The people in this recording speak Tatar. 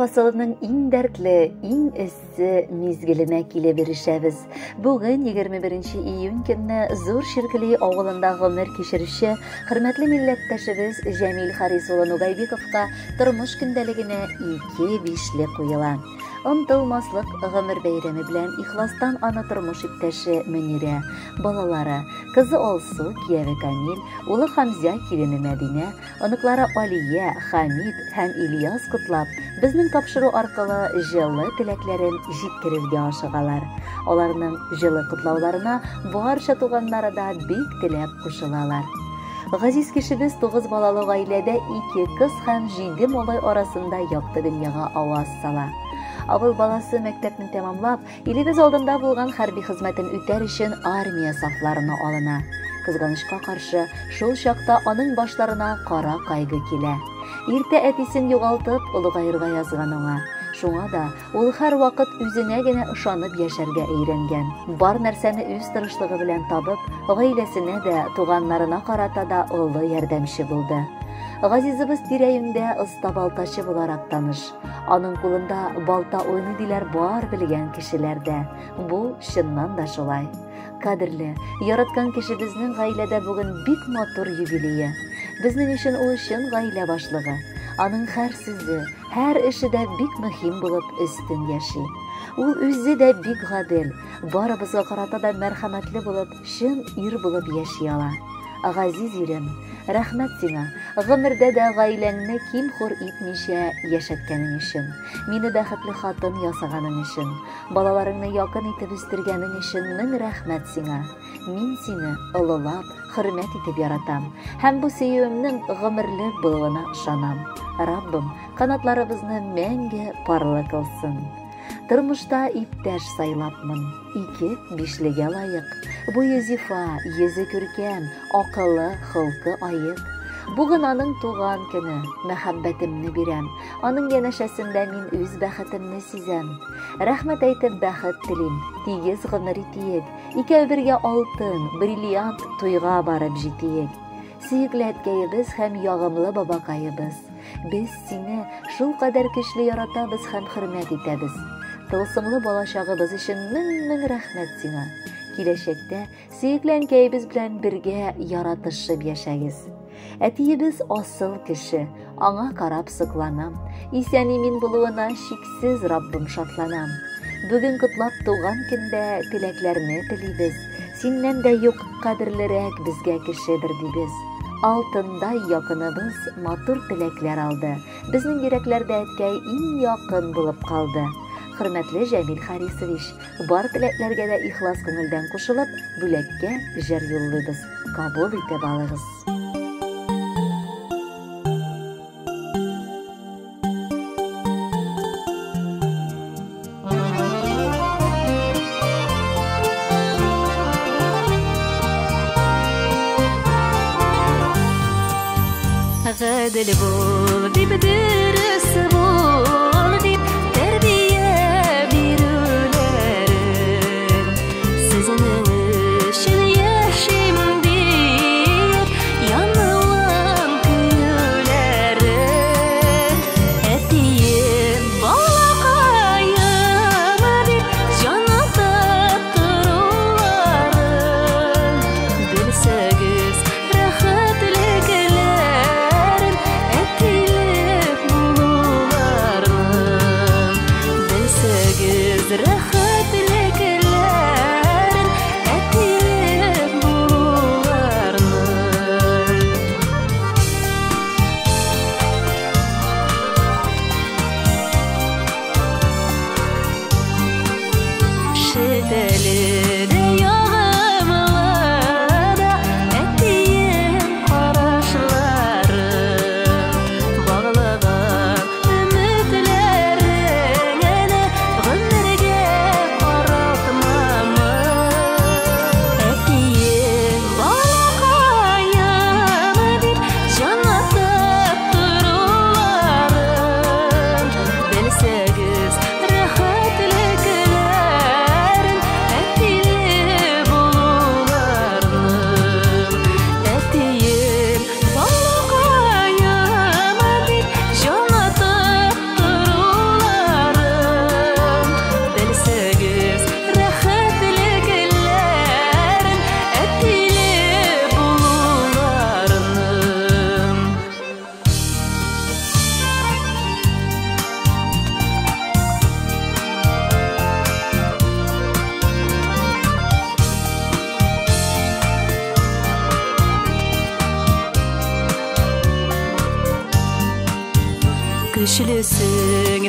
фасылының иң дәртле, иң эссе мизгеленә килеп ирешәбез. Бүген 21 июнь көнне Зур Ширкели авылында гомер кичерүче хөрмәтле милләттәшебез Җәмил Харис улы Нугайбековка тормыш көндәлегенә ике бишле куела. Онтылмаслык гомер бәйрәме белән ихластан аны тормыш иптәше Мөнирә, балалары, кызы Алсу, кияве Камил, улы Хамзя, килене Мәдинә, оныклары Алия, Хамид һәм Ильяс котлап, безнең тапшыру аркылы җылы теләкләрен җиткерергә ашыгалар. Аларның җылы котлауларына барча туганнары да бик теләп кушылалар. Газиз кешебез тугыз балалы гаиләдә ике кыз һәм җиде малай арасында якты дөньяга аваз сала. Авыл баласы мәктәпне тәмамлап, илебез алдында булган хәрби хезмәтен үтәр өчен армия сафларына алына. Кызганычка каршы, шул чакта аның башларына кара кайгы килә. Иртә әтисен югалтып, олыгаерга язган аңа. Шуңа да ул һәрвакыт үзенә генә ышанып яшәргә өйрәнгән. Бар нәрсәне үз тырышлыгы белән табып, гаиләсенә дә, туганнарына карата да олы ярдәмче булды. Газизыбыз тирә-юньдә оста балтачы буларак таныш. Аның кулында балта уйный диләр бар белгән кешеләр дә. Бу чыннан да шулай. Кадерле, яраткан кешебезнең гаиләдә бүген бик матур юбилее. Безнең өчен ул чын гаилә башлыгы. Аның һәр сүзе, һәр эше дә бик мөһим булып өстен яши. Ул үзе дә бик гадел, барыбызга карата да мәрхәмәтле булып, чын ир булып яши ала. Газиз ирем, рәхмәт сиңа, гомердә дә гаиләңне ким-хур итмичә яшәткәнең өчен, мине бәхетле хатын ясаганың өчен, балаларыңны якын итеп үстергәнең өчен мең рәхмәт сиңа. Мин сине олылап, хөрмәт итеп яратам һәм бу сөюемнең гомерлек булуына ышанам. Раббым, канатларыбызны мәңге парлы кылсын. Тормышта иптәш сайлапмын, ике бишлегә лаек. Буе зифа, йөзе күркәм, акылы, холкы аек. Бүген аның туган көне, мәхәббәтемне бирәм. Аның янәшәсендә мин үз бәхетемне сизәм. Рәхмәт әйтеп бәхет телим, тигез гомер итиек. Икәү бергә алтын, бриллиант туйга барып җитиек. Сөекле әткәебез һәм ягымлы бабакаебыз, без сине шул кадәр көчле яратабыз һәм хөрмәт итәбез. Тылсымлы балачагыбыз өчен мең-мең рәхмәт сиңа. Киләчәктә сөекле әнкәебез белән бергә яратышып яшәгез. Әтиебез асыл кеше, аңа карап сокланам. Исән-имин булуына чиксез Раббым шатланам. Бүген котлап туган көндә теләкләрне телибез. Синнән дә юк кадерлерәк безгә кешедер дибез. Алтындай якыныбыз матур теләкләр алды. Безнең йөрәкләрдә әткәй иң якын булып калды. Хөрмәтле Җәмил Харисович, бар теләкләргә дә ихлас күңелдән кушылып, бүләккә җыр юллыйбыз. Кабул итеп алыгыз. Гадел бул дип, дөрес бул дип, тәрбия бирүләрен. Сезнең өчен яшим дип, януым көюләрен. Әтием, балакаем дип, җанатып торуларын. Белсәгез, рәхәтлекләрен, әтиләр. Көчлесең.